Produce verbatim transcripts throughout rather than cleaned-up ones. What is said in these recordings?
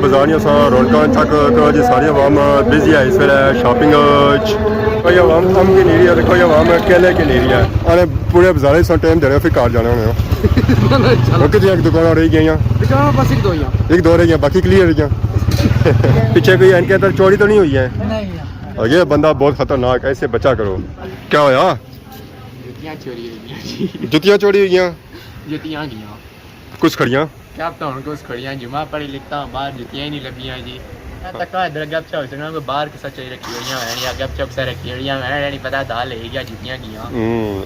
بازاریاں ساں، رونقاں چیک کرو جی، ساری عوام بزی ہے اس ویلے شاپنگ وچ۔ کوئی عوام امب گھنی رہی ہے تے کوئی عوام کیلے گھنی رہی ہے۔ ارے پورے بازارے ساں ٹائم دینے، پھر گھر جانا ہونا۔ چلو۔ کتنی ایک دکاناں رہ گئیاں؟ دکاناں بس ایک دو ہی ہیں۔ ایک دو رہ گئیاں، باقی کلیئر رہ گئیاں۔ پچھے کوئی اینکے اندر چوری تو نہیں ہوئی ہے؟ نہیں۔ یہ بندہ بہت خطرناک ہے، اسے بچا کرو۔ کیا ہویا؟ جتیاں چوری ہوئی گیاں جی۔ جتیاں چوری ہوئی گیاں؟ جتیاں گیاں۔ کچھ کھڑیاں؟ کیا پتہ ہن کچھ کھڑیاں، جمعہ پڑھی لکھتا، باہر جتیاں ہی نہیں لبھیاں جی۔ میں تکا ادھر گپ شپ ہوئی سکنا، کوئی باہر کسا چوری رکھی ہوئیاں ہوئیاں یا گپ شپ سا رکھی ہوئیاں ہوئیاں، نہیں پتہ، دال لے گیا جتیاں گیاں۔ ہوں۔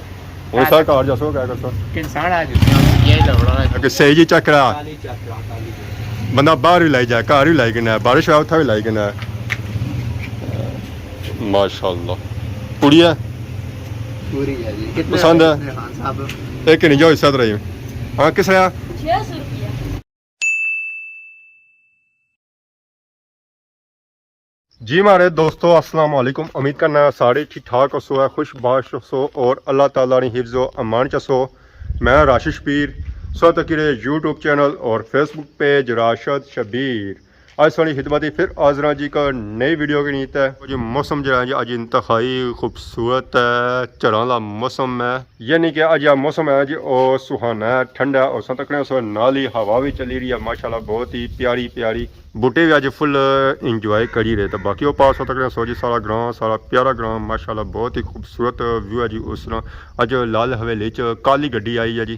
ہن سارے گھر جاسو، کیا کرسو؟ انسان آ جتیاں، جتیاں ہی لوڑا۔ اگے صحیح جی چیک کرا۔ کالی چیک کرا، کالی چیک کرا۔ بندہ باہر بھی لائی جائے، گھر بھی لائی کنے، بارش ہوئے اتھا بھی لائی کنے۔ ماشاءاللہ۔ پوری ہے؟ پوری ہے جی۔ کتنے پسند ہے؟ خان صاحب؟ ایک نہیں جو حصہ تو رہی۔ ہاں، کس رہا؟ چھ سو روپیہ۔ جی مہاڑے دوستو، السلام علیکم۔ امید کرنا سارے ٹھیک ٹھاک ہوسو، خوش باش ہوسو اور اللہ تعالیٰ نی حفظ و امان چ ہوسو۔ میں راشد شبیر، سو تکی رہے یوٹیوب چینل اور فیس بک پیج راشد شبیر۔ اج ساڑی خدمت ہی پھر حاضر ہاں جی، ایک نئی ویڈیو کے نیت ہے۔ جی موسم جڑا ہے جی، اج انتہائی خوبصورت ہے، جھڑاں والا موسم ہے، یعنی کہ اج یہ موسم ہے جی، او سہانا ہے، ٹھنڈا ہے، اور ساں تکنے سو نال ہی ہوا بھی چلی رہی ہے، ماشاءاللہ بہت ہی پیاری پیاری۔ بوٹے بھی اج فل انجوائے کری رہے۔ تو باقی وہ پاس تکنے سو جی، سارا گراں، سارا پیارا گراں، ماشاءاللہ بہت ہی خوبصورت ویو ہے جی۔ اس طرح اج لال حویلی چ کالی گڈی آئی ہے جی۔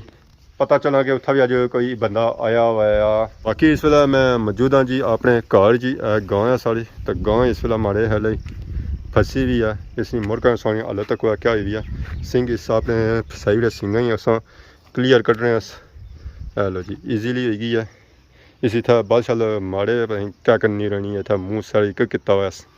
پتہ چلا کہ اتھا بھی اج کوئی بندہ آیا ہوا ہے۔ باقی اس ویلے میں موجود ہاں جی اپنے گھر جی، اے گاں ہے ساڑی، تے گاں اس ویلے ماڑے حالے پھسی ہوئی ہے۔ اس نی مرکاں ساریاں حالت تک کیا ہوئی ہوئی ہے، سنگ اس اپنے پھسائی ہوئے سنگاں ہی اساں کلیئر کڈنے اس۔ اے لو جی، ایزیلی ہوئی گئی ہے۔ اس اتھا بادشاہ ماڑے پتہ نہیں کیا کرنی رہنی ہے، اتھا منہ ساڑی کیتا ہوا ہے۔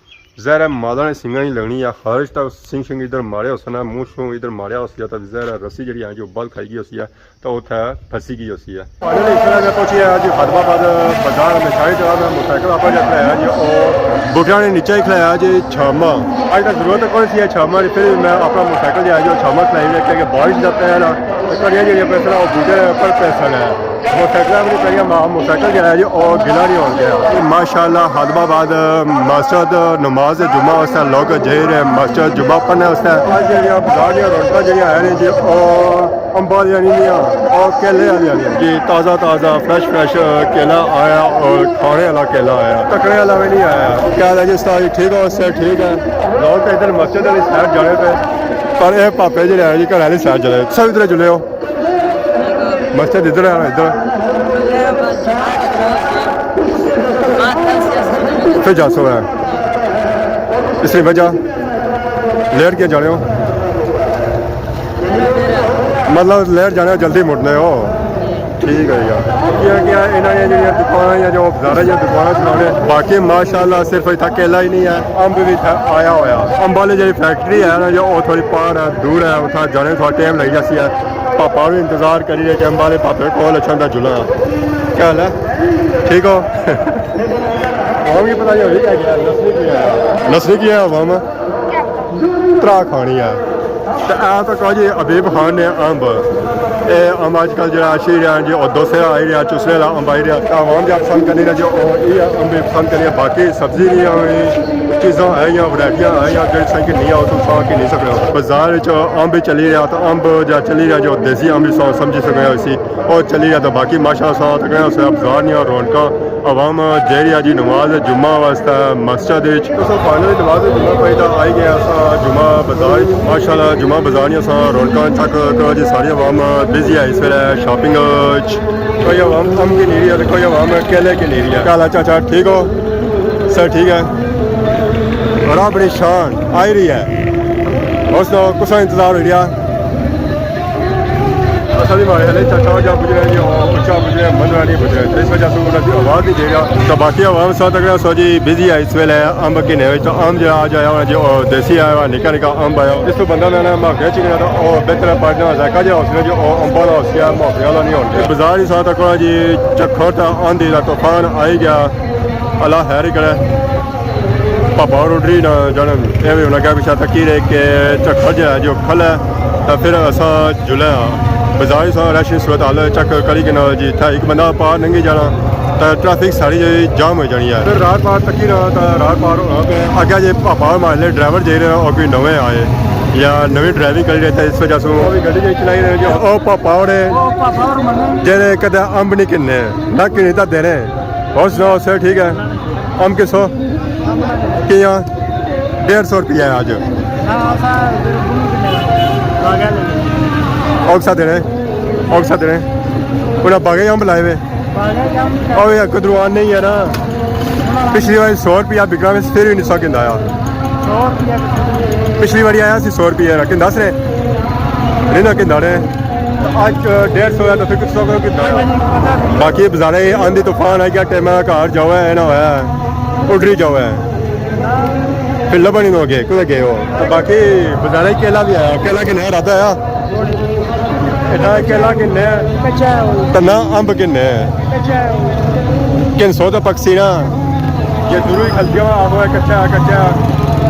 ظاہر ہے مالا نے سنگاں ہی لگنی ہے، خارج تک سنگ شنگ ادھر مارے ہوسن، منہ شوں ادھر ماریا ہوسی ہے، تاں ظاہر ہے رسی جیڑی ہے جو بل کھائی گئی ہوسی ہے، تاں اتھے پھسی گئی ہوسی ہے۔ فائنلی اس طرح میں پہنچی ہے جی خادم آباد بازار، میں ساری طرح میں موٹر سائیکل آپ جا کھڑایا جی، اور بوٹیاں نے نیچے ہی کھڑایا جی چھاما۔ اج تک ضرورت کون سی ہے چھاما کی، پھر بھی میں اپنا موٹر سائیکل جا جو چھاما کھڑائی رکھیا کہ بارش دا پہلا تے کڑیاں جیڑیاں پیسن او بوٹے پر پیسن ہے۔ موٹرسائیکل بھی پہ گیا، ماں موٹرسائیکل جا ہے جی، او گلا نہیں ہو گیا۔ ماشاءاللہ، خادم آباد مسجد نماز جمعہ واسطے لوگ جائی رہے مسجد جمعہ پڑھنے واسطے۔ اج جیڑیاں بازار دیاں رونقاں جیڑیاں ہے نے جی، او امباں دیاں نہیں، او کیلے والیاں نے جی، تازہ تازہ فریش فریش کیلا آیا اور کھانے والا کیلا آیا، تکنے والا بھی نہیں آیا۔ کیا حال ہے جی استاد جی، ٹھیک ہو؟ صحت ٹھیک ہے؟ لوگ تو ادھر مسجد والی سائیڈ جانے پہ، پر اے پاپے جیڑے ہیں جی گھر والی سائیڈ جانے، سب ادھر جلے ہو۔ مسجد ادھر ہے، ادھر۔ پھر جاسو ہے۔ اس نی وجہ لیٹ کیا جانے ہو؟ مطلب لیٹ جانے ہو، جلدی مڑنے ہو؟ ٹھیک ہے یار۔ یہ کیا انہاں نے جیڑیاں دکاناں یا جو بازاراں یا دکاناں چلانے، باقی ماشاءاللہ صرف اتھا کیلا ہی نہیں ہے، امب بھی اتھا آیا ہویا۔ امب والی جیڑی فیکٹری ہے نا جو، او تھوڑی پار ہے، دور ہے، اتھا جانے تھوڑا ٹائم لگی جاسی ہے۔ پاپا بھی انتظار کری رہے کہ امب والے پاپے کول اچھا دا جلا۔ کیا حال ہے؟ ٹھیک ہو؟ عوام کی پتہ نہیں ہو رہی کیا کیا ہے، نسلی کی ہے۔ نسلی کی ہے عوام؟ ترا کھانی ہے۔ تے اے تکو جی حبیب خان نے امب، اے امب اج کل جڑا اچھی رہیا جی، او دوسرا آئی رہیا، چسنے والا امب آئی رہیا۔ تے عوام جا پسند کرنی رہیا جی، او اے امب پسند کرنی ہے۔ باقی سبزی بھی ہوئی، چیزاں ہے یا ورائٹیاں ہے یا جڑی سنگ کی نہیں آؤ تو سا کی نہیں سکنا۔ بازار وچ امب چلی رہیا، تے امب جا چلی رہیا جو دیسی امب سا سمجھی سکنا اسی۔ او چلی رہیا تے باقی ماشاءاللہ سا تکنے اسے بازار نیاں رونقاں، عوام جائی رہیا جی نماز جمعہ واسطے مسجد وچ۔ تو سو فائنلی نماز جمعہ پڑھی تے آئی گئے اساں جمعہ بازار وچ۔ ماشاءاللہ جمعہ بازار نیاں سا رونقاں چیک کرو جی، ساری عوام بزی ہے اس ویلے شاپنگ وچ۔ کوئی عوام امب گھنی رہی ہے تے کوئی عوام کیلے گھنی رہی ہے۔ کیا حال ہے چاچا، ٹھیک ہو؟ سر ٹھیک ہے۔ اور اپنی شان آئی رہی ہے۔ اس کو کسا انتظار ہو رہیا؟ اصل ہی مارے ہلے چاچا جا پجے ہیں جی، اور بچہ پجے ہیں، مندرا نہیں پجے ہیں۔ اس وجہ سے انہوں نے آواز نہیں دے گا۔ تو باقی عوام ساتھ اگر سو جی بزی ہے اس ویلے امب گھنے وچ، تو امب جڑا آج آیا ہوا جی، اور دیسی آیا ہوا، نکا نکا امب آیا۔ اس تو بندہ میں نے ماں گیا چکا تھا، اور بہتر پاٹنا ذائقہ جا اس نے جو، اور امبا لا اس کیا ماں گیا لا نہیں ہونا۔ بازار ہی ساتھ اکڑا جی، چکھر تھا، آندھی دا طوفان آئی گیا، اللہ خیر ہی کرے۔ پاپا اور اڈری نہ جانا، اے وی انہاں کہا پچھا تکی رہے کہ چکھر جا ہے جو کھلا ہے، تاں پھر اساں جلے ہاں۔ بازار سا رش صورت حال چیک کری کے نال جی، اتھا ایک بندہ پار لنگھی جانا، ٹریفک ساری جگہ جام ہوئی جانی ہے۔ پھر راڑ پار تکی رہا تھا، راڑ پار ہونا پہ اگے جے پاپا ہمارے لیے ڈرائیور جائی رہے اور کوئی نویں آئے یا نویں ڈرائیونگ کری رہے تھے، اس وجہ سے وہ بھی گڈی جائی چلائی رہے جو او پاپا ہونے جڑے کدے امب نہیں کنے، نہ کنے تا دینے۔ اور سناؤ، سر ٹھیک ہے؟ امب کسو کیاں؟ ڈیڑھ سو روپیہ ہے آج۔ اوکسا دینے، اوکسا دینے۔ انہاں باغے امب لائے ہوئے۔ او یار، کدروں آن نہیں ہے نا۔ پچھلی واری سو روپیہ بکنا میں پھر بھی نہیں سو کندا آیا۔ پچھلی واری آیا سی سو روپیہ نا، کن دس نے؟ نہیں نا، کن دس نے۔ اج ڈیڑھ سو ہے تو پھر کچھ سو کرو کن دس۔ باقی بازارے آندھی طوفان آئی گیا، ٹائم گھر جاؤ ہے، نہ ہویا ہے، اڈری جاؤ ہے۔ پھر لبھن ہی نہ گئے، کدھر گئے ہو؟ تو باقی بازارے کیلا بھی آیا، کیلا کنے ارادہ آیا؟ اتھا کیلا کنے؟ کچا ہے وہ۔ تے نہ امب کنے؟ کچا ہے وہ۔ کن سو تو پکسی نا۔ یہ دوروں ہی کھلتی ہوا، آپ کچا، کچا۔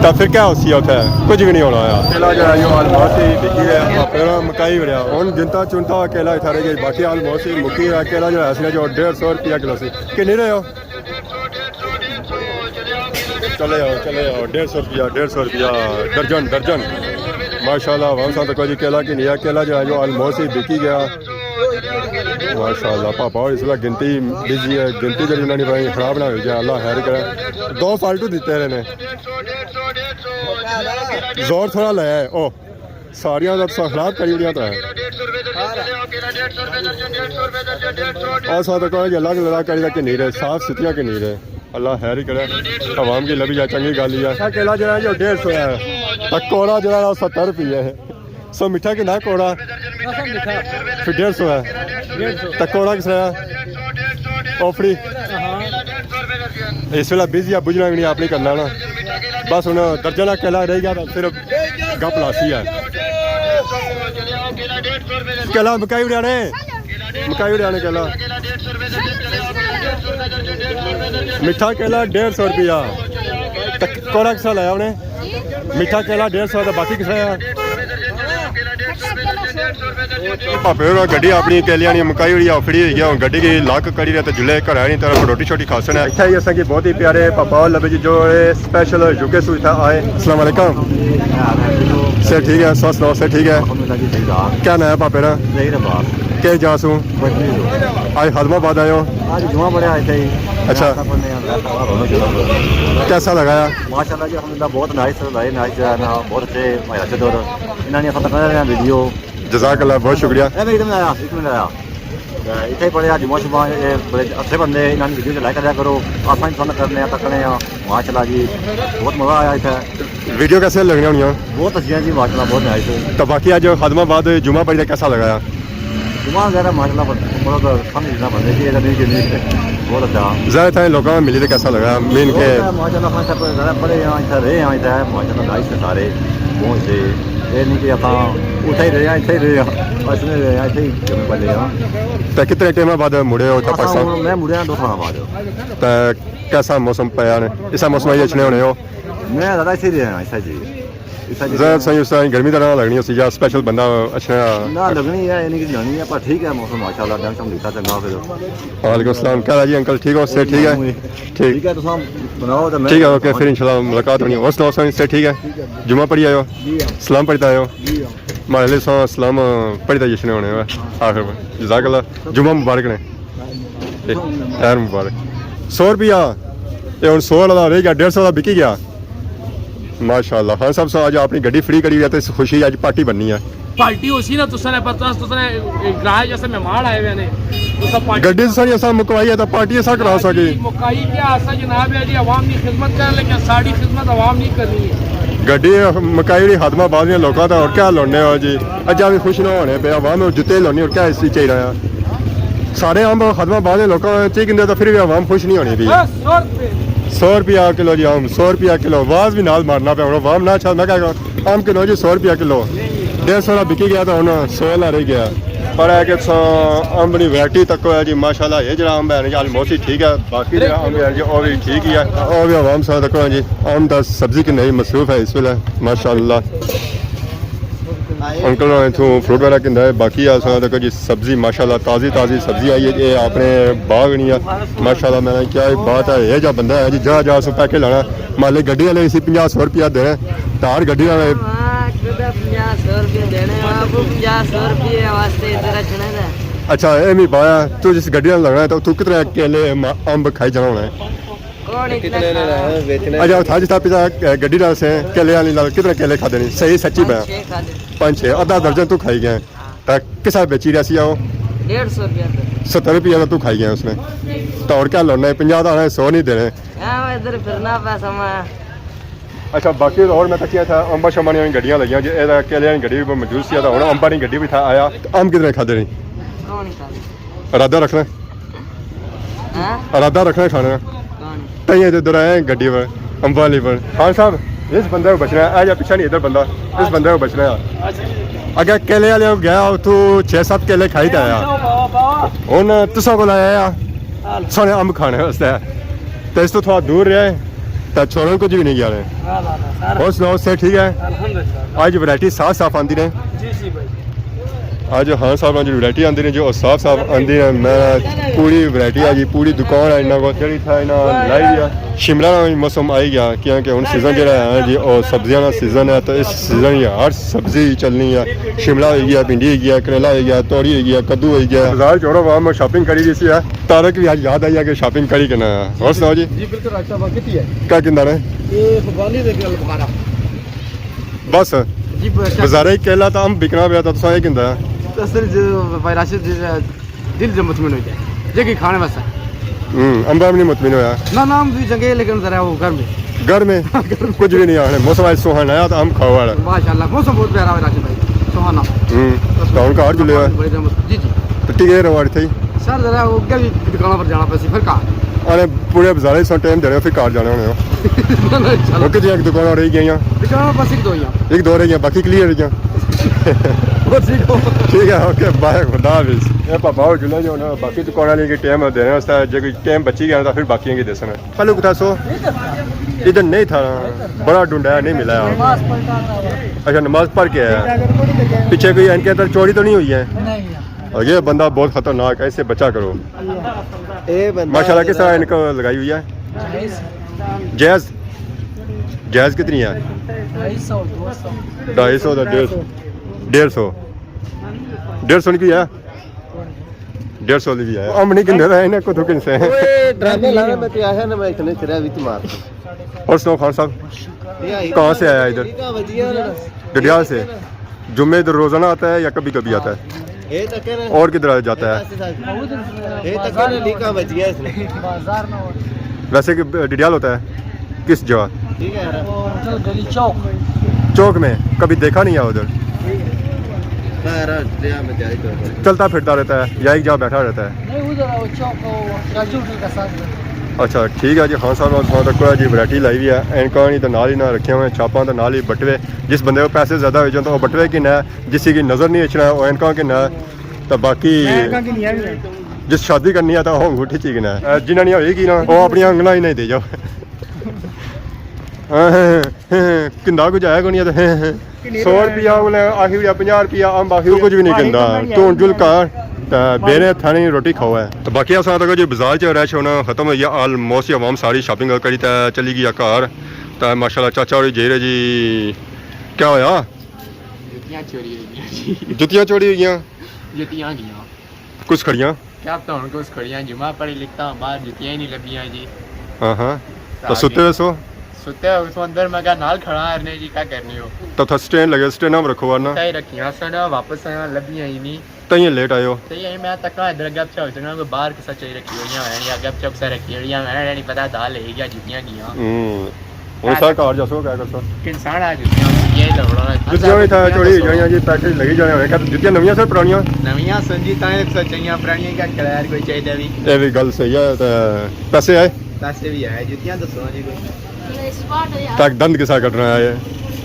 تو پھر کیا ہو سی اتھے؟ کچھ بھی نہیں ہونا آیا۔ کیلا جو ہے، یو آلموسٹ ہی بکی ہے۔ پھر مکائی وڑیا۔ ہن گنتا چنتا کیلا اتھا رہ گئی، باقی آلموسٹ ہی مکی ہے۔ کیلا جو ہے، اس نے جو ڈیڑھ سو روپیہ کلو سی۔ کنے رہے ہو؟ چلے آؤ، چلے آؤ، ڈیڑھ سو روپیہ، ڈیڑھ سو روپیہ درجن، درجن۔ ماشاءاللہ، عوام سان تکو جی کیلا کنے آ، کیلا جو ہے جو آلموسٹ ہی بکی گیا۔ ماشاءاللہ، پاپا اور اس وقت گنتی بزی ہے، گنتی جڑی انہوں نے بنائی خراب نہ ہوئی جائے، اللہ خیر کرے۔ دو فالتو دیتے رہے نے۔ زور تھوڑا لایا ہے، او۔ ساریاں دا تساں خراب کری اڑیاں تاں۔ اساں تاں کوئی الگ لڑا کری دا کنے رہے، صاف ستھریاں کنے رہے۔ اللہ خیر ہی کرے، عوام کی لبھی جائے، چنگی گل ہی ہے۔ کیلا جڑا ہے جو ڈیڑھ سو ہے، تے کوڑا جڑا ہے ستر روپیے ہے۔ سو میٹھا کنا کوڑا؟ پھر ڈیڑھ سو ہے۔ تے کوڑا کس طرح ہے؟ اوپری؟ اس ویلے بزی آ، بجنا بھی نہیں، آپ نہیں کرنا نا۔ بس ہن درجن کیلا رہ گیا، پھر گپ لاسی ہے۔ کیلا مکائی اڑیا نے، مکائی اڑیا نے کیلا۔ میٹھا کیلا ڈیڑھ سو روپیہ۔ تے کوڑا کسا لایا انہیں؟ میٹھا کیلا ڈیڑھ سو تے باقی کسا ہے؟ پاپے ہوراں گڈی اپنی کیلیاں نی مکائی ہوئی، آفڑی ہوئی گیا، ہن گڈی کی لاک کری رہے تے جلے گھر آنی طرف روٹی شوٹی کھاسن ہے۔ اتھے ہی اساں کی بہت ہی پیارے پاپا لبے جی، جو اے سپیشل یو کے سو اتھے آئے۔ السلام علیکم۔ سر ٹھیک ہے، سو سناؤ، سر ٹھیک ہے؟ الحمدللہ جی، ٹھیک ٹھاک۔ کیا نام ہے پاپے نا؟ ظہیر عباس۔ کہہ جا سوں؟ مچھلی سو۔ آج خادم آباد آئے ہو؟ آج جمعہ پڑھیا آئے تھے۔ اچھا۔ کیسا لگا ہے؟ ماشاءاللہ جی، الحمدللہ، بہت نائس، ویری نائس جو ہے نا، بہت اچھے مہاراج دور۔ انہاں نے ختم کرنا ویڈیو۔ جزاک اللہ، بہت شکریہ۔ اے بھائی، اتنے آیا، اتنے آیا۔ تے اتھے ہی پڑھے آ جمعہ شمعہ، اے بڑے اچھے بندے، انہاں نی ویڈیو جو لائک کریا کرو، اساں وی پسند کرنے آ، تکنے آ۔ ماشاءاللہ جی، بہت مزہ آیا اتھے۔ ویڈیو کیسے لگنے ہونی ہیں؟ بہت اچھیاں جی، ماشاءاللہ، بہت نائس۔ تو باقی اج خادم آباد جمعہ پڑھی تے کیسا لگایا؟ جمعہ وغیرہ ماشاءاللہ بہت، بہت سمجھ نہ بندے جی، اے نہیں کہ نہیں بہت اچھا۔ ظاہر تھا لوکاں ملی تے کیسا لگا؟ مین کے بہت ہے، ماشاءاللہ، ہم سب زیادہ پڑھے ہیں، اتھے رہے ہیں، اتھے ماشاءاللہ نائس سے سارے پہنچ سے۔ اے نہیں کہ اساں اتھے ہی رہے ہیں، اتھے ہی رہے ہیں، بس نہیں رہے ہیں، اتھے ہی جمے پلے ہیں۔ تے کتنے ٹائم بعد مڑے ہو اتھے اساں پاکستان؟ ہن میں مڑیا دو سال بعد۔ تے کیسا موسم پیا نے؟ اسا موسم اچ اچھنے ہونے ہو؟ میں زیادہ اتھے رہیا ہاں، اتھے جی۔ اتھے جی زیادہ صحیح اس طرح گرمی تے نہ لگنی ہوسی یا سپیشل بندہ اچھنا؟ نہ لگنی ہے، یعنی کہ جانی ہے، پر ٹھیک ہے موسم ماشاءاللہ، ٹائم شام دیتا چنگا پھر۔ وعلیکم السلام، کیا حال ہے جی انکل، ٹھیک ہو؟ صحت ٹھیک ہے؟ ٹھیک۔ ٹھیک ہے، تساں بناؤ تے میں ٹھیک ہے، اوکے، پھر انشاءاللہ ملاقات ہونی ہے۔ اور سناؤ سائیں، صحت ٹھیک ہے؟ ٹھیک ہے۔ جمعہ پڑھی آئے ہو؟ جی ہاں۔ سلام پڑھی تے آئے ہو؟ جی ہاں۔ ماڑے لیے سلام پڑھی تے جشن ہونے ہو۔ آخر میں جزاک اللہ، جمعہ مبارک نے۔ ٹھیک، خیر مبارک۔ سو روپیہ، اے ہن سو والا رہ گیا، ڈیڑھ سو والا بکی گیا۔ ماشاءاللہ، خان صاحب سو اج اپنی گڈی فری کری ہے تے خوشی اج پارٹی بننی ہے۔ پارٹی ہوسی نا، تساں نے پتہ، تساں نے گراج جیسے مہمان آئے ہوئے نے، تساں پارٹی گڈی ساری اساں مکوائی ہے تے پارٹی اساں کرا سکی۔ مکائی کیا، اساں جناب ہے جی عوام دی خدمت کرن لگے، ساڑی خدمت عوام نہیں کرنی ہے۔ گڈی مکائی ہوئی خادم آباد دیاں لوکاں تے، اور کیا لونے ہو جی؟ اجا بھی خوش نہ ہونے پے، عوام نوں جتے لونی، اور کیا اس چاہیے؟ سارے امب خادم آباد دیاں لوکاں چ گھندے تے پھر بھی عوام خوش نہیں ہونی پی۔ بس سو روپے۔ سو روپیہ کلو جی امب، سو روپیہ کلو۔ آواز بھی نال مارنا پیا، ہن عوام نہ اچھا، میں کہہ، امب کلو جی سو روپیہ کلو۔ ڈیڑھ سو والا بکی گیا تے ہن سو والا رہ گیا۔ پر ہے کہ تساں امب نی ورائٹی تکو ہے جی، ماشاءاللہ، یہ جڑا امب ہے نا جی، آلموسٹ ہی ٹھیک ہے، باقی جڑا امب ہے جی، او بھی ٹھیک ہی ہے۔ او بھی عوام سارے تکو ہے جی، امب تے سبزی کنی مصروف ہے اس ویلے، ماشاءاللہ۔ انکل ہوراں اتھوں فروٹ وغیرہ گھندا ہے، باقی اساں تک جی سبزی ماشاءاللہ تازی تازی سبزی آئی ہے، اے اپنے باغ نی ہے۔ ماشاءاللہ میں کیا بات ہے، اے جا بندہ ہے جی جا جا سو پیکے لانا، مالے گڈی والے اسی پنجاہ سو روپیہ دینے، تے ہر گڈی والے ہاں، کدھر پنجاہ سو روپیہ دینے، آپ پنجاہ سو روپیے واسطے ادھر رکھنے دا۔ اچھا، اے می بایا، تو جس گڈی نال لگنا ہے تو تو کتنے کیلے م-، امب کھائی جانا ہونا ہے؟ کون اتنا کتنے نے کھانا؟ لانا ہے، بیچنے اچھا، اتھا جس طرح پتا گڈی نال سے کیلے والی نال کتنے کیلے کھادے نے؟ صحیح سچی پنج بیا۔ چھ کھادے۔ پنج چھ، ادھا درجن تو کھائی گیا۔ ہاں۔ تے کسا بیچی رہیا سی او؟ ڈیڑھ سو روپیہ اندر۔ ستر روپیہ تو تو کھائی گیا اس نے۔ تو اور کیا لونا ہے؟ پنجاہ دا آنا ہے، سو نہیں دینے۔ ہاں، ادھر پھرنا پیسہ میں۔ اچھا، باقی اور میں تکیا تھا امبا شمبا نی گڈیاں لگیاں جی، اے کیلے نی گڈی بھی موجود سی، تے ہن امبا نی گڈی بھی تھا آیا۔ تے امب کتنے کھادے نے؟ کون کھادے؟ ارادہ رکھنا؟ ہاں؟ ارادہ رکھنا کھانے نا؟ کون؟ تئیں تے ادھر آئے گڈی پر، امبا والی پر۔ خان صاحب، اس بندے کو بچنا ہے، اے جا پیچھے نہیں ادھر بندہ، اس بندے کو بچنا ہے۔ اگے کیلے والے کو گیا، اتھوں چھ ست کیلے کھائی تے آیا۔ ہن تساں کول آیا، سارے امب کھانے واسطے۔ تے اس تو تھوڑا دور رہے، تے چھوڑن کچھ بھی نہیں گیا رہے۔ واہ، واہ، واہ، سر۔ اور سناؤ، صحت ٹھیک ہے؟ الحمدللہ۔ اج ورائٹی صاف صاف آندی نے۔ جی، جی بھائی۔ اج خان صاحب نے جو ورائٹی آندی نے، جو صاف صاف آندی نے۔ میں پوری ورائٹی ہے جی، پوری دکان ہے انہاں کو، جڑی تھا انہاں لائی ہے۔ شملہ نا بھی موسم آئی گیا، کیونکہ ہن سیزن جڑا ہے جی، او سبزیاں نا سیزن ہے، تو اس سیزن ہی ہر سبزی چلنی ہے۔ شملہ ہوئی گیا، بھنڈی ہوئی گیا، کریلا ہوئی گیا، توری ہوئی گیا، کدو ہوئی گیا۔ بازار چھوڑو، وہاں میں شاپنگ کری دی سی ہے۔ طارق بھی اج یاد آئی ہے کہ شاپنگ کری کہ نہ۔ اور سناؤ جی؟ جی بالکل، راج صاحب، کیتی ہے۔ کیا گھندا نے؟ یہ خوبانی دے گل بخارا۔ بس۔ جی، ب-، بازارے کیلا تا امب بکنا پیا تا تساں یہ گھندا ہے؟ اصل جو بھائی راشد جی، دل جو مطمئن ہو جائے، جے کہ کھانے واسطے۔ ہوں، امبا بھی نہیں مطمئن ہویا۔ نہ، نہ، امب بھی چنگے، لیکن ذرا وہ گرم ہے۔ گرم ہے؟ گرم۔ کچھ بھی نہیں آنے، موسم آج سہانا ہے تو امب کھاؤ والا۔ ماشاءاللہ، موسم بہت پیارا ہوا راشد بھائی، سہانا۔ ہوں، بس تو ہن گھر چلے ہو؟ بڑی رحمت۔ جی، جی۔ تو ٹکے رہو تھے؟ سر، ذرا وہ اگے بھی دکانوں پر جانا پسی، پھر گھر۔ ارے، پورے بازارے سو ٹائم دینے، پھر گھر جانے ہونے ہو۔ نہ، نہ، انشاءاللہ۔ اوکے جی، ایک دکان رہ گئی ہیں۔ دکانوں پس ایک دو ہی ہیں۔ ایک دو رہ گئی ہیں، باقی کلیئر رہ گئی ہیں۔ بس ٹھیک ہو۔ ٹھیک ہے، اوکے، بائے، خدا حافظ۔ اے پاپا ہو جلے جو نا، باقی دکان والے کے ٹائم دینے واسطے، جے کوئی ٹائم بچی گیا نا، تو پھر باقی کی دسنا۔ پہلے کتھا سو؟ ادھر نہیں تھا، بڑا ڈھونڈا، نہیں ملا۔ نماز پڑھ رہا تھا۔ اچھا، نماز پڑھ کے آیا۔ پیچھے کوئی ان کے اندر چوری تو نہیں ہوئی ہے؟ نہیں۔ اور یہ بندہ بہت خطرناک ہے، اسے بچا کرو۔ اے بندہ ماشاءاللہ، کس طرح ان کو لگائی ہوئی ہے؟ جائز۔ جائز؟ جائز کتنی ہے؟ ڈھائی سو، دو سو۔ ڈھائی سو دا ڈیڑھ سو۔ ڈیڑھ سو۔ ڈیڑھ سو نہیں کوئی ہے؟ ڈیڑھ سو والی بھی ہے۔ ہم نہیں گھننے رہے، انہیں کو تو گھن سے۔ اوئے، ڈرامے لانا میں تے آیا نا، میں اتنے چریا وچ مار۔ اور سناؤ خان صاحب، کہاں سے آیا ادھر؟ ڈڈیال سے۔ جمعے ادھر روزانہ آتا ہے یا کبھی کبھی آتا ہے؟ یہ تک ہے نا۔ اور کدھر جاتا ہے؟ یہ تک ہے نا، لیکاں بچیاں اس نے۔ ویسے کہ ڈڈیال ہوتا ہے کس جگہ؟ ٹھیک ہے یار۔ وہ ادھر گلی چوک۔ چوک میں کبھی دیکھا نہیں ہے ادھر؟ چلتا پھرتا رہتا ہے یا ایک جگہ بیٹھا رہتا ہے؟ نہیں، ادھر وہ چوک، وہ راجو ہوٹل کا ساتھ میں۔ اچھا، ٹھیک ہے جی، خان صاحب نے تھوڑا تک جی ورائٹی لائی ہوئی ہے، اینکاں نہیں تو نال ہی نہ رکھے ہوئے، چھاپاں تو نال ہی بٹوے۔ جس بندے کو پیسے زیادہ ہو جاتے تو وہ بٹوے کی نہ، جس کی نظر نہیں اچھنا ہے، وہ اینکاں کی نہ، تو باقی اینکاں کی نہیں ہے۔ جس شادی کرنی ہے تو وہ انگوٹھی چیک نہ ہے۔ جنہاں نے ہوئی کی نا، وہ اپنی انگلاں ہی نہیں دے جاؤ۔ کندا کچھ آیا کونی ہے تے۔ سو روپیہ بولے، آخی ہویا پنجاہ روپیہ، امب آخی کچھ بھی نہیں کندا۔ تو ہن جل گھر تے بینے تھانے روٹی کھاؤ ہے۔ تو باقی اساں تک جی بازار چ رش ہونا ختم ہوئی گیا، آلموسٹ عوام ساری شاپنگ کری تے چلی گئی گھر۔ تے ماشاءاللہ چاچا ہوری جائی رہے جی۔ کیا ہویا؟ جتیاں چوری ہوئی گیاں جی۔ جتیاں چوری ہوئی گیاں۔ جتیاں گیاں۔ کچھ کھڑیاں؟ کیا پتہ ہن کچھ کھڑیاں، جمعہ پڑھی لکھتا ہاں، باہر جتیاں ہی نہیں لبیاں جی۔ ہاں ہاں۔ تو ستے وے سو؟ ستے ہوئے تو اندر میں کہا نال کھڑا ہے نے جی، کیا کرنی ہو؟ تو تھا سٹینڈ لگے، سٹینڈ ہم رکھو ورنہ۔ اتھا ہی رکھیاں سن، واپس آیا، لبیاں ہی نہیں۔ تئیں لیٹ آئے ہو؟ تئیں میں تکاں ادھر اگے پچھے ہو سکنا، کوئی باہر کسا چاہیے رکھی ہوئیاں ہیں یا اگے پچھے کسا رکھی ہوئیاں ہیں، نہیں پتہ، دال لے گیا، جتیاں گیاں۔ ہوں۔ ہن سارے گھر جاسو، کیا کرسو؟ انسان آ جتیاں، یہ تو بڑا جتیاں بھی تھا چوری ہوئی جانیاں جی، پیکج لگی جانے ہونے۔ کیا جتیاں نویاں سن پرانیاں؟ نویاں سن جی، تاں ایک سو چاہیاں پرانیاں، کیا کرا یار، کوئی چاہیے بھی۔ یہ بھی گل صحیح ہے، تے پیسے آئے؟ پیسے بھی آئے، جتیاں دسو جی کوئی۔ تک دند کسا کڈنا ہے؟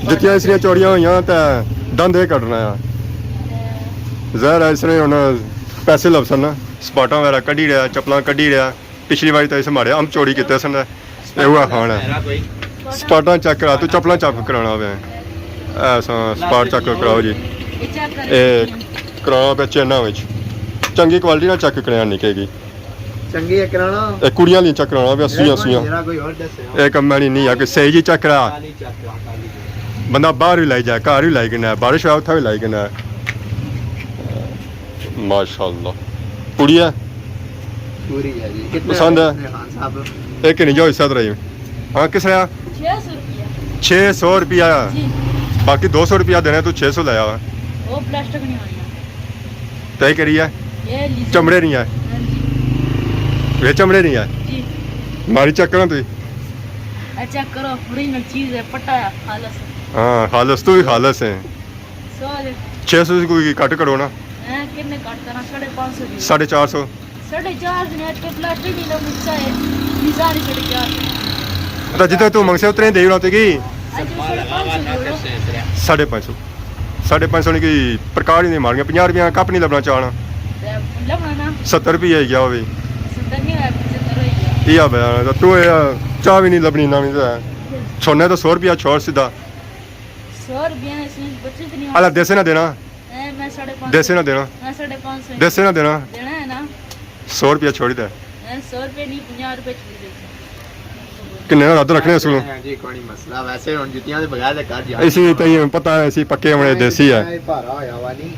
جتیاں اس لیے چوریاں ہوئیاں تے دند یہ کڈنا ہے۔ ظاہر ہے اس نے ہن پیسے لبسن نا، سپاٹاں وغیرہ کڈی رہیا، چپلاں کڈی رہیا۔ پچھلی واری تو اس ماڑے امب چوری کیتے سن، اے ہوا خان ہے۔ سپاٹاں چیک کرا، تو چپلاں چیک کرانا ہوے۔ ایسا سپاٹ چیک کراؤ جی۔ اے کرانا پیا چیناں وچ۔ چنگی کوالٹی نال چیک کرانا نکے گی۔ چنگی ہے کرانا۔ اے کڑیاں لیاں چیک کرانا پیا، سویاں سویاں۔ میرا کوئی اور دسے۔ اے کم میں نہیں، نہیں آ کہ صحیح جی چیک کرا۔ کالی چیک کرا، کالی۔ بندہ باہر بھی لائی جائے، گھر بھی لائی کنا، بارش ہوئے اتھا بھی لائی کنا۔ ماشاءاللہ۔ کڑی ہے؟ پوری ہے جی۔ کتنے پسند ہے؟ خان صاحب؟ ایک نہیں جو حصہ تو رہی۔ ہاں، کس رہا؟ چھ سو روپیہ۔ چھ سو روپیہ؟ جی۔ باقی دو سو روپیہ دینے، تو چھ سو لایا ہوا۔ وہ پلاسٹک نہیں ہونا۔ تیے کری ہے؟ یہ لیزر۔ چمڑے نہیں ہے؟ ہاں جی۔ یہ چمڑے نہیں ہے؟ جی۔ ماری چیک کرو تھی۔ اے چیک کرو، اوریجنل چیز ہے، پٹا ہے، خالص ہے۔ ہاں، خالص تو بھی خالص ہے۔ سو دے۔ چھ سو سے کوئی گھٹ کرو نا۔ ہیں، کتنے گھٹ کراں؟ ساڑھے پانچ سو دی۔ ساڑھے چار سو۔ ساڑھے چار دن ہے، تے پلاسٹک ہی نہ ملتا ہے، میزان ہی چھڑ گیا۔ تو جتنے تو منگسے اتنے دے رہا تھے کہ؟ اچھا، ساڑھے پانچ سو دے رہا۔ ساڑھے پانچ سو۔ ساڑھے پانچ سو نے کی پرکار ہی نہیں مارنی، پنجاہ روپیہ کپ نہیں لبنا چاہنا۔ تے لبنا نا۔ ستر روپیہ ہی گیا ہوئی۔ ستر نہیں ہویا، پچھتر ہوئی گیا۔ یہ بیا، تو اے چاہ بھی نہیں لبنی نہ، چھوڑنا تو سو روپیہ چھوڑ سیدھا۔ سو روپیہ نے اس میں بچت نہیں ہونا۔ الا دیسے نہ دینا۔ اے، میں ساڑھے پانچ سو۔ دیسے نہ دینا۔ میں ساڑھے پانچ سو۔ دیسے نہ دینا۔ دینا ہے نا۔ سو روپیہ چھوڑی دے۔ اے، سو روپے نہیں، پنجاہ روپے چھوڑی دے۔ کنے نہ رد رکھنے اس کو۔ جی، کوئی مسئلہ، ویسے ہن جتیاں دے بغیر تے گھر جانا۔ اسی تئیں پتہ ہے، اسی پکے ہونے دیسی ہے۔ اے بھارا ہویا وا نہیں۔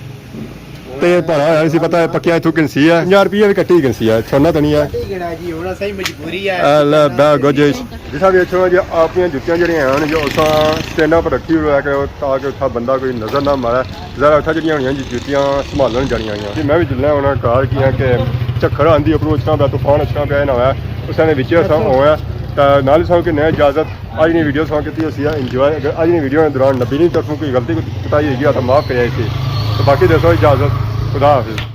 تے بھارا ہویا، اسی پتہ ہے، پکیاں اتھوں گنسی ہے، پنجاہ روپیہ بھی کٹی گنسی ہے، چھوڑنا تو نہیں ہے۔ کٹی گنا جی، ہن اساں مجبوری ہے۔ اے لے، بے گوجے۔ جس طرح ویچو جی، اپنی جتیاں جڑیاں ہیں جو اساں سٹینڈاں پر رکھی ہوئی ہے کہ تاکہ اتھا بندہ کوئی نظر نہ مارے۔ ذرا اتھا جڑیاں ہونیاں جی جتیاں سنبھالن جانیاں ہوئیاں۔ جی میں بھی جلنا ہونا گھر کیاں کہ چکھر آندی اپروں اچھنا پیا، طوفان اچھنا پیا، نہ ہویا اس نے وچ اساں ہویا۔ تے نال ساں کہ نیا اجازت، اج نی ویڈیو ساں کیتی ہوسی ہے انجوائے۔ اگر اج نی ویڈیو دے دوران نبی نی طرفوں کوئی غلطی کوئی کوتاہی ہوئی گئی تاں معاف کریا اسی۔ تو باقی دیسو اجازت، خدا حافظ۔